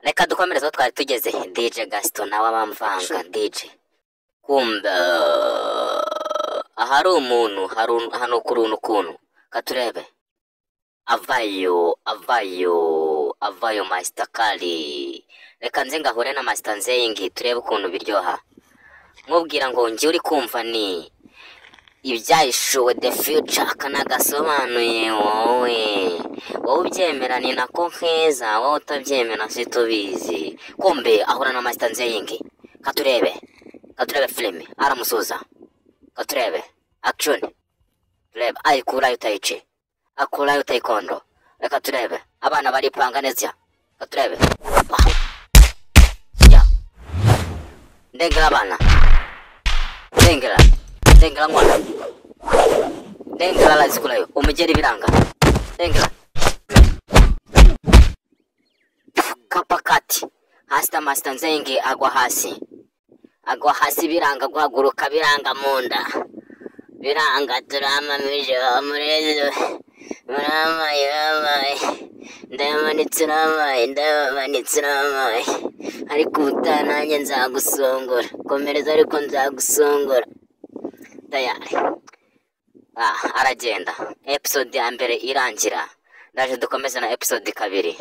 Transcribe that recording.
Reka dukomereze aho twari tugeze. DJ Gaston nawe abamvanga DJ. Kumbe ahari umuntu hari hano kuruntu ukuntu katurebe. Avayo avayo avayo Master Kali. Reka nze ngahure na Master Nzeyingi turebe ukuntu biryoha. Mubwira ngo njye uri kumva ni ibyahishuwe the future akanagasobanuye wowe. Wowe ubyemera ni nako keza, wowe utabyemera situbizi. Kumbe ahura na Master Nzeyingi. Katurebe. Katurebe filime aramusuza. Katurebe action. Turebe ayikurayo tayici. Akurayo taekwondo. Reka turebe abana baripanga neza. Katurebe. Ya. Ndengera abana. Ndengera. Ndengera mwana. Ndengera lazikurayo. Umugeri biranga. Ndengera. Kapakati. Hasta Master Nzeyingi agwa hasi. Agwa hasi biranga guhaguruka biranga munda. Biranga turamamije amurezi. Muramaye uramaye. Ndayamanitse uramaye, ndayamanitse uramaye. Ariko ubutaha nanjye nzagusongora. Komereza ariko nzagusongora. Tayari. Aragenda. Episode ya mbere irangira. Ndaje dukomeze na episode 2.